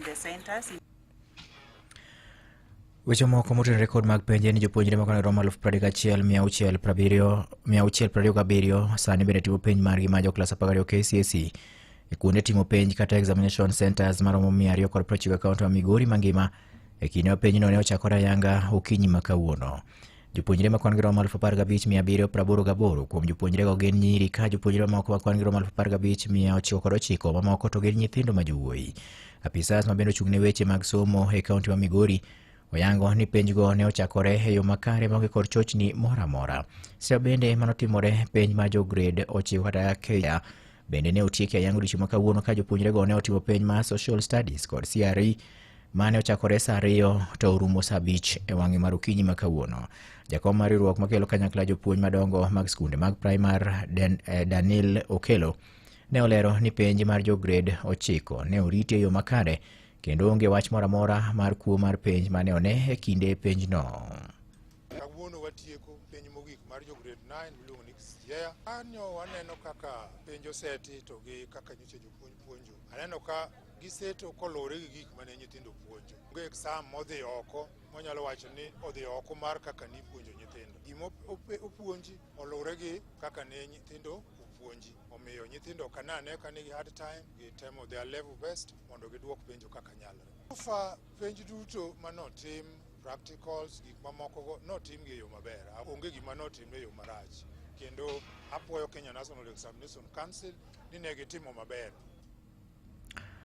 the centers. Weche moko motenore kod mag penj en ni jopuonjre moko romo 31,627 sani bende timo penj margi ma joklas 12 KCSE e kuonde timo penj kata examination centers maromo 290 e kaunti ma Migori mangima e kinde ma penjno ne ochakore ayanga okinyi ma kawuono. Jopuonjre ma kwan gi romo 15,788 kuom jopuonjrego gin nyiri ka jopuonjre mamoko ma kwan gi romo 15,909 mamoko to gin nyithindo ma jowuoyi. Apisas ma bende ochung' ne weche mag somo e kaunti ma Migori oyango ni penjgo ne ochakore e yo makare maonge kod chochni moro amora. Seo bende manotimore penj ma jo grade 9 kata KEA bende ne otieki ayanga odiochieng' ma kawuono ka jopuonjrego ne otimo penj mar Social Studies kod CRE mane ochakore saa 2 to orumo saa 5 e wang'e mar okinyi ma kawuono. Jakom mar riwruok makelo kanyakla jopuonj madongo mag skunde mag primar Daniel Okelo ne olero ni penj mar jo grade 9 ne oriti e yo makare kendo onge wach moro amora mar kuo mar penj mane one e kinde penjno. Kawuono watieko penj mogik mar jo grade 9 miluongo ni Siaya. Kanyo waneno kaka penj oseti to gi kaka nyocha jopuonj puonjo. Aneno ka giseto koluwore gi gik mane nyithindo puonjo. Onge exam modhi oko monyalo wacho ni odhi oko mar kaka nipuonjo nyithindo. Gima opuonji oluwore gi kaka ne nyithindo opuonji. Omiyo nyithindo ok anane ka nigi hard time, gitemo their level best mondo giduok penjo kaka nyalore. So far penj duto manotim, practicals, gik mamoko go notim gi e yo maber. Onge gima notim e yo marach. Kendo apuoyo Kenya National Examination Council ni ne gitimo maber.